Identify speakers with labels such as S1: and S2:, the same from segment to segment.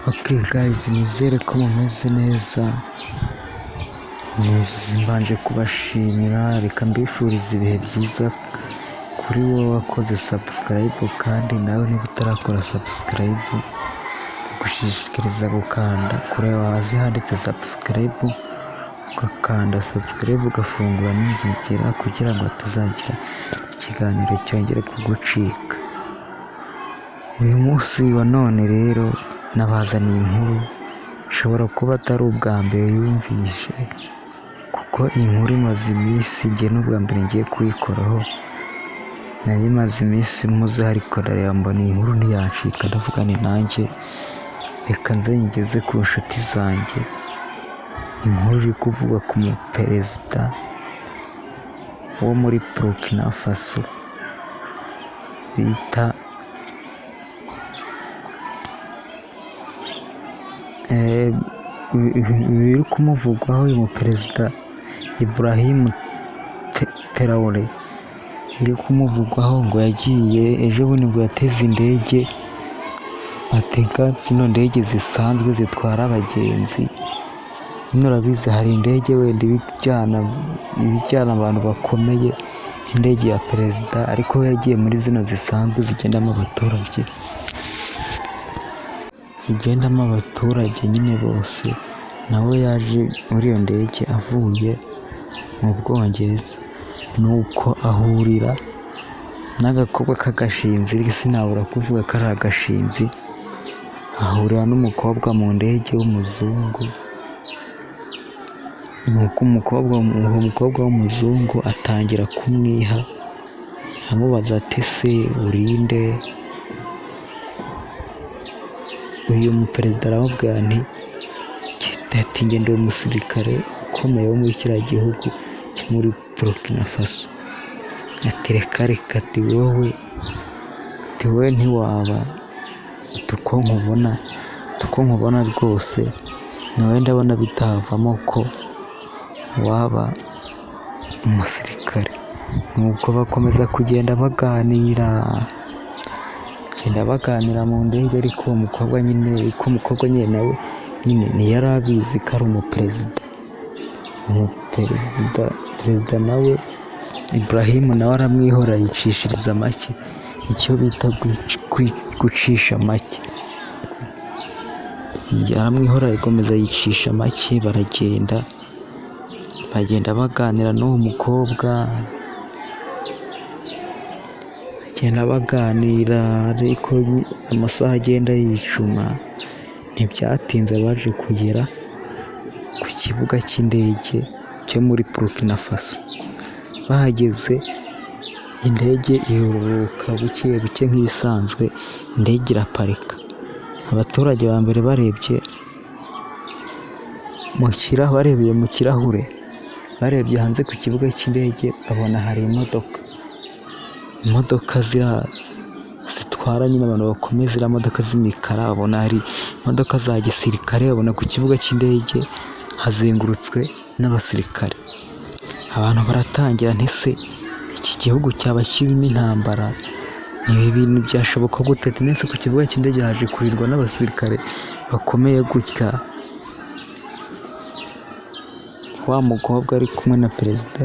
S1: Okay guys, nizere ko mumeze neza, mbanje kubashimira, reka mbifurize ibihe byiza kuri wowe wakoze subscribe, kandi nawe niba utarakora subscribe ndagushishikariza gukanda kureba hasi handitse subscribe, ugakanda subscribe ugafungura n'inzogera kugira ngo hatazagira ikiganiro cyongera kugucika. Uyu munsi wa none rero nabazaniye inkuru ishobora kuba atari ubwa mbere yumvishe, kuko iyi nkuru imaze iminsi, njye n'ubwa mbere ngiye kuyikoraho, nari maze iminsi mpuze ariko ndareba mbona iyi nkuru ntiyancika, ndavuga nti nanjye reka nze nyigeze ku nshuti zanjye. Inkuru iri kuvugwa ku muperezida wo muri Burkina Faso bita biri kumuvugwaho uyu muperezida Ibrahim Traore, biri kumuvugwaho ngo yagiye ejo bundi ngo yateze indege, atega zino ndege zisanzwe zitwara abagenzi, nyine urabizi hari indege wenda iba ijyana abantu bakomeye nk'indege ya perezida, ariko we yagiye muri zino zisanzwe zigendamo abaturage, zigendamo abaturage nyine bose, nawe yaje muri iyo ndege avuye mu Bwongereza, nuko ahurira n'agakobwa k'agashinzi, sinabura kuvuga ko ari agashinzi, ahurira n'umukobwa mu ndege w'umuzungu, nuko uwo mukobwa w'umuzungu atangira kumwiha, amubaza ati ese uri nde? Uyu muperezida aramubwira ati njye ndi umusirikare ukomeye wo muri kiriya gihugu cyo muri Burkina Faso. Ati reka reka, ati wowe, ati wowe ntiwaba, ati uko nkubona, ati uko nkubona rwose nawe ndabona bitavamo ko waba umusirikare. Nuko bakomeza kugenda baganira, bagenda baganira mu ndege, ariko uwo mukobwa nyine, ariko umukobwa nyine nawe nyine ntiyari abizi ko ari umuperezida. Umuperezida, perezida nawe Ibrahim nawe aramwihorera yicishiriza make, icyo bita gucisha make. Aramwihorera akomeza yicisha make, baragenda, bagenda baganira n'uwo mukobwa, bagenda baganira ariko amasaha agenda yicuma, ntibyatinze baje kugera ku kibuga cy'indege cyo muri Burkina Faso. Bahageze indege iruruka buke buke nk'ibisanzwe, indege iraparika. Abaturage ba mbere barebye barebeye mu kirahure, barebye hanze ku kibuga cy'indege babona hari imodoka, imodoka zitwara nyine abantu bakomeye, ziriya modoka z'imikara, babona hari imodoka za gisirikare, babona ku kibuga cy'indege hazengurutswe n'abasirikare. Abantu baratangira nti se iki gihugu cyaba kirimo intambara? Ibi bintu byashoboka gute? Ati nese ku kibuga cy'indege haje kurirwa n'abasirikare bakomeye gutya? Wa mukobwa ari kumwe na perezida,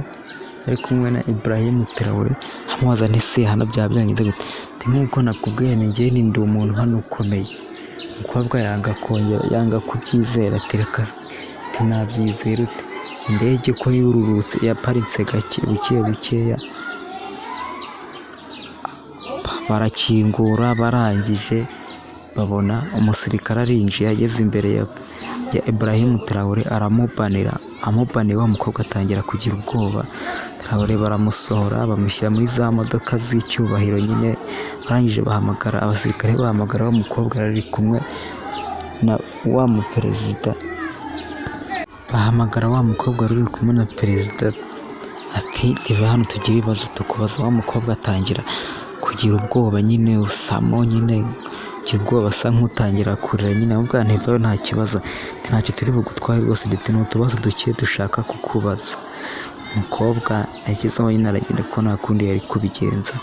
S1: ari kumwe na Ibrahim Traore, amubaza nti se hano byaba byagenze gute? Ati nk'uko nakubwiye ni njye ndi umuntu hano ukomeye. Umukobwa yanga kongera, yanga kubyizera, ati reka, ati nabyizera ute? Indege ko yururutse yaparitse gake buke bukeya, barakingura, barangije babona umusirikare arinjiye ageze imbere ya Ibrahim Traore aramubanira, amubaniye wa mukobwa atangira kugira ubwoba. Traore baramusohora bamushyira muri za modoka z'icyubahiro nyine, barangije bahamagara abasirikare, bahamagara wa mukobwa ari kumwe na wa muperezida, bahamagara wa mukobwa wari uri kumwe na perezida ati tiva hano tugire ibibazo tukubaza. Wa mukobwa atangira kugira ubwoba nyine, usamo nyine kugira ubwoba, asa nk'utangira kurira nyine, amubwira nti vayo nta kibazo, ntacyo turi bugutware rwose, ndetse ni utubazo duke dushaka kukubaza. Umukobwa yagezeho nyine aragenda kuko nta kundi yari kubigenza.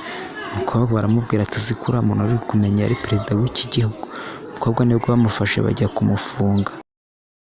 S1: Umukobwa baramubwira ati uzi ko uriya muntu uri kumenya ari perezida w'iki gihugu? Mukobwa nibwo bamufashe bajya kumufunga.